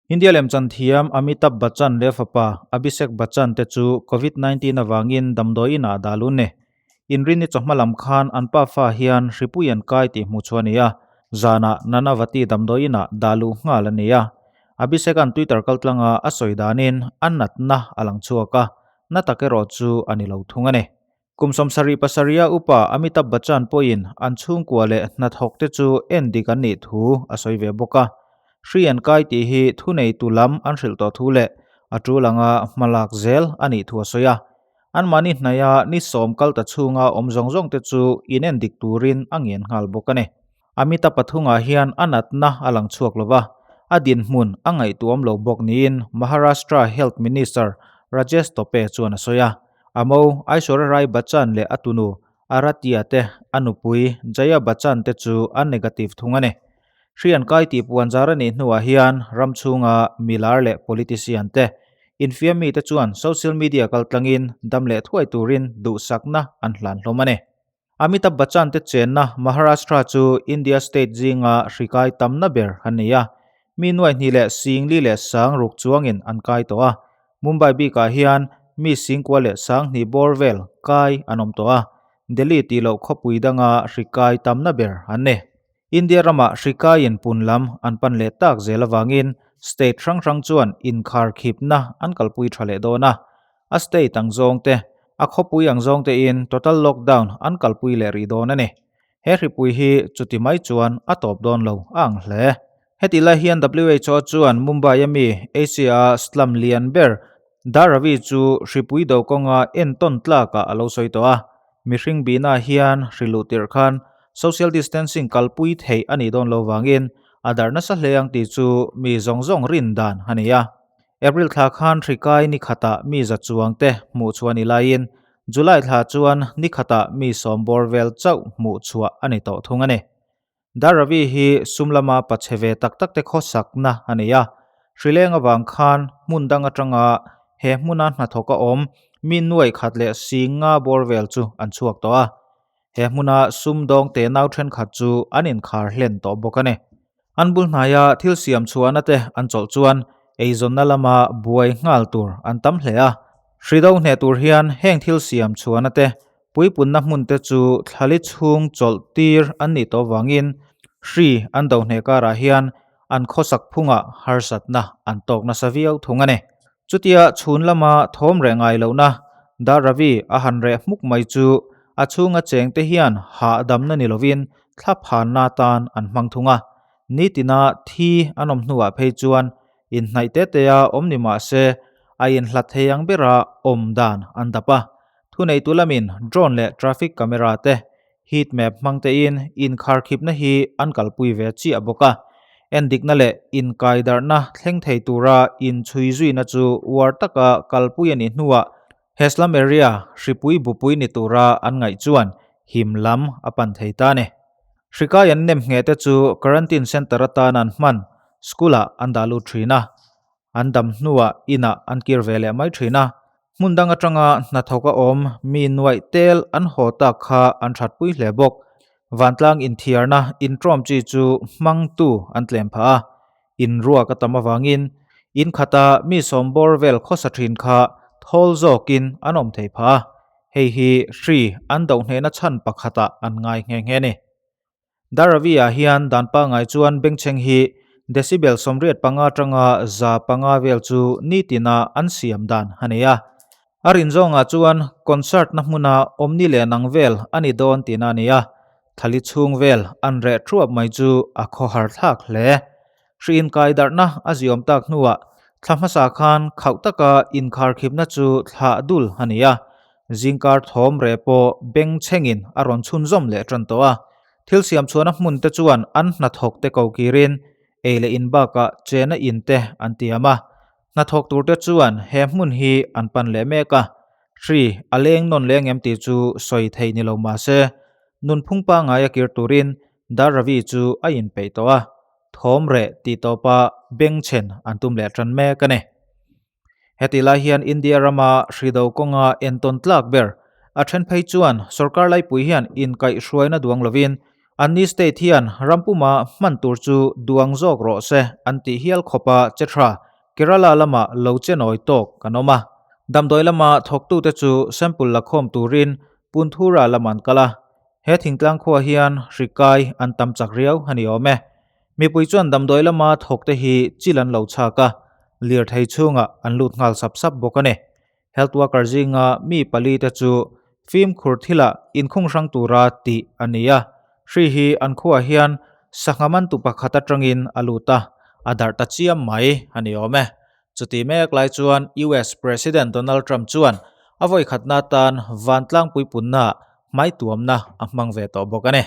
India lemchan thiam Amitabh Bachchan leh fapa Abhishek Bachchan te chu Covid 19 avangin damdawi inah dah lun ni. Inrinni chawhma lam khan an pafa hian hripui an kai tih hmuh chhuah a ni a, zanah Nanavati damdawi inah dah luh nghal a ni a. Abhishek-a'n Twitter kaltlanga a sawi danin a natna a lang chhuak a, na tak erawh chu a ni lo thung a ni. Kum 77 a upa Amitabh Bachchan pawhin an chhungkua leh hnathawk te chu en dik an nih thu a sawi ve bawk a. Hri an kai tih hi thuneitu lam an hrilh tawh thu leh a tul anga hmalak zel a nih thu a sawi a. Anmahni hnaia ni sawm kal ta chhunga awm zawng zawng te chu inen dik turin a ngen nghal bawk a ni. Amitabh pathungah hian a natna a lang chhuak lo va, a dinhmun a ngaihtuam lo bawk niin Maharashtra Health Minister Rajesh Tope chuan a sawi a. A mo Aishwarya Rai Bachchan leh a tunu Aratya te a nupui Jaya Bachchan te chu an negative thung a ni. Hri an kai tih puan zar a nih hnuah hian ram chhunga milar leh politician te infiam mite chuan social media kaltlangin dam leh thuai turin duhsakna an hlan hlawm a ni. Amitabh Bachchan te chenna Maharashtra chu India state zinga hri kai tamna ber an ni a, mi nuai hnih leh sing li leh sang ruk chuangin an kai tawh a. Mumbai bikah hian mi singkua leh sang hnih bawr vel kai an awm tawh a, Delhi tih loh khawpui danga hri kai tamna ber an ni. India ramah hri kaiin pun lam an pan leh tak zel avangin state hrang hrang chuan inkhar khipna an kalpui tha leh dawn a. A state ang zawng te, a khawpui ang zawng tein total lockdown an kalpui leh rih dawn a ni. He hripui hi chuti mai chuan a tawp dawn lo a ang hle. Heti lai hian WHO chuan Mumbai a mi Asia-a slum lian ber Dharavi chu hripui do kawnga entawn tlakah a lo sawi tawh a. Mihring bihna hian hri luh tirh khan social distancing kalpui theih a nih dawn lo vangin a darh nasa hle ang tih chu mi zawng zawng rin dan a ni a. April thla khan hri kai ni khatah mi za chuang te hmuh chhuah a ni laiin July thla chuan ni khatah mi sawm bawr vel chauh hmuh chhuah a ni tawh thung a ni. Dharavi hi sum lama pachhe ve tak tak te khawsakna a nei a, hrileng avang khan hmun dang atanga he hmuna hnathawk a awm mi nuai khat leh sing nga bawr vel chu an chhuak tawh a. He hmuna sum dawng te nau thenkhat chu an inkhar hlen tawh bawk a ni. An bul hnaia thil siam chhuahna te an chawlh chuan eizawnna lama buai nghal tur an tam hle a. Hri do hneh tur hian heng thil siam chhuahna te Puipunna hmunte chu thlali chhung chawlh tir an nih tawh vangin hri an do hneh karah hian an khawsak phungah harsatna an tawk nasa viau thung a ni. Chutia chhun lama thawm reh ngai lohna Dharavi a han reh hmuk mai chu a chhunga chengte hian hahdamna ni lovin thlaphanna atan an hmang thung a. Nitina thi an awm hnuah phei chuan inhnaih te tea awm ni mah se a inhlat thei ang bera awm dan an dap a. Thuneitu lamin drone leh traffic camera te heat map hmang tein inkharkhipna hi an kalpui ve chiah bawk a. Endikna leh inkaidarhna thleng thei tura inchhui zuina chu uar taka kalpui a nih hnuah he slum area hripui bupui ni tura an ngaih chuan him lam a pan thei ta a ni. Hrikai an nem ngheh te chu quarantine centre atan an hman school-ah an dah lut thin a. An dam hnuah inah an kir ve leh mai thin a, hmun dang atanga hnathawk a awm mi nuaih tel an haw tak kha an thatpui hle bawk. Vantlang inthiarna intrawm chi chu hmangtu an tlem phah a, inruak a tam avangin in khata mi sawm bawr vel khawsa thin kha thawl zawkin an awm thei phah a, hei hi hri an doh hnehna chhan pakhatah an ngai nghe nghe a ni. Dharavi-ah hian dan pangngai chuan bengchheng hi decibel 85 atanga 500 vel chu nitina an siam dan a nei a. A rin zawngah chuan concert na hmuna awmni leh nang vel a ni dawn tihna a ni a, thlali chhung vel an reh thuap mai chu a khawhar thlak hle. Hri inkai darhna a ziawm tak hnuah thla hmasa khan khauh taka inkharkhipna chu thlah dul a ni a, zingkar thawm reh pawh beng chhengin a rawn chhunzawm leh tan tawh a. Thil siam chhuahna hmun te chuan an hnathawk te ko kirin ei leh in bakah chena in te an tiam a, hnathawk tur te chuan he hmun hi an pan leh mek a, hri a leng nawn leng em tih chu sawi theih ni lo mah se, nunphung pangngai a kir turin Dharavi chu a inpeih tawh a. Thawm reh tih tawpa bengchhen an tum leh tan mek a ni. Heti lai hian India rama hrido kawnga entawn tlak ber a then phei chuan sorkar laipui hian inkaihhruaina duang lovin Anni state hian rampuma hman tur chu duang zawk rawh se an tih hial khawpa che tha Kerala lama lo che nawi tawk kan awm a. Damdawi lama thawktute chu sample la khawm turin Punthura lam an kal a. He thingtlang khua hian hri kai an tam chak riau a ni awm e. Mipui chuan damdawi lama thawkte hi chil an lo chhak a, lirthei chhungah an lut nghal sap sap bawk a ni. Health worker zinga mi palite chu fimkhur thilah inkhung hrang tura tih a ni a, hri hi an khuaah hian sangha mantu pakhat atangin a lut a, a darh ta chiam mai a ni awm e. Chuti mek lai chuan US President Donald Trump chuan a vawikhatna atan vantlangpui punna hmaituamna a hmang ve tawh bawk a ni.